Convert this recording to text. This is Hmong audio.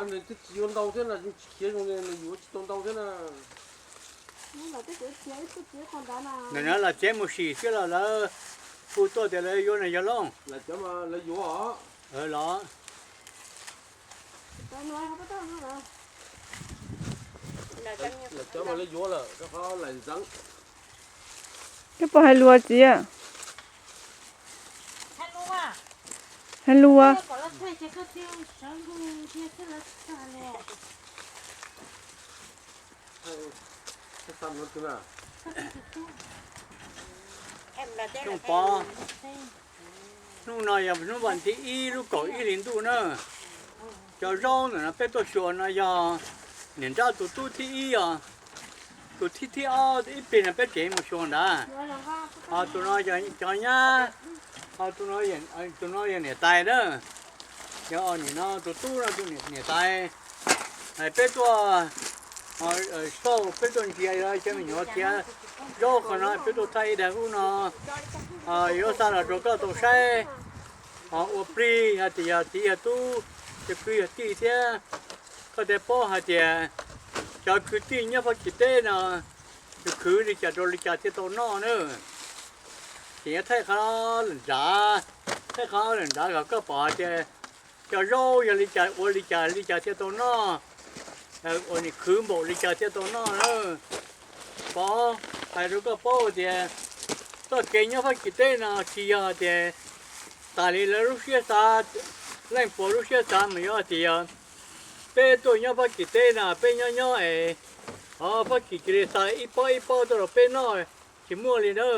Nws twb tsis yuav ntau thiab na, tsis khiav zoo li nws yuav tsis tau ntau thiab na. Ntawm no los tsev mus sim siab los lawv hu tuaj tias lawv yuav nws yog looj. Lawv yuav los. Koj puas hais lus txiv? Hais lus. Xyoo Pov, hnub no yog hnub vas thib ib lub kaum ib hlis ntuj na. Cov zaub ntawm no peb tuaj xyuas no yog niam nrab tus tub thib ib os. Tus thib thib ob ib pliag no peb tsev mus xyuas ntawd. Ho tus no yog cov nyab, ho tus no yog niam tais na. Yog nim no tus tub no tus niam tais. Peb tuaj xauj, peb tuaj ntsia cov me nyuam txiav zaub qhov no, peb tuaj thaij ib daim ub no. Yuav xa los rau koj tau saib, ho ua plig hais tias yog txiv yog tub, yog kwv yog tij thiab. Koj thiaj paub hais tias cov kwv tij nyob Fab Kis teb no yus khwv li cas rau li cas thiaj tau noj na. Ces yuav thaij qhov lawm nrad, thaij qhov lawm nrad kom koj pom hais tias cov zaub yog li cas ua li cas li cas thiaj tau noj, uas nws khwv npaum li cas thiaj tau noj na. Pov, hais rau koj paub tias txoj kev nyob Fab Kis teb no tsis yog tias tas li lawv lub siab xav, leej puas lub siab xav mas yog tias yog peb tuaj nyob Fab Kis teb no peb nyob nyob es, o, Fab Kis cia li xa ib pob ib pob tuaj rau peb noj, tsis muaj li na.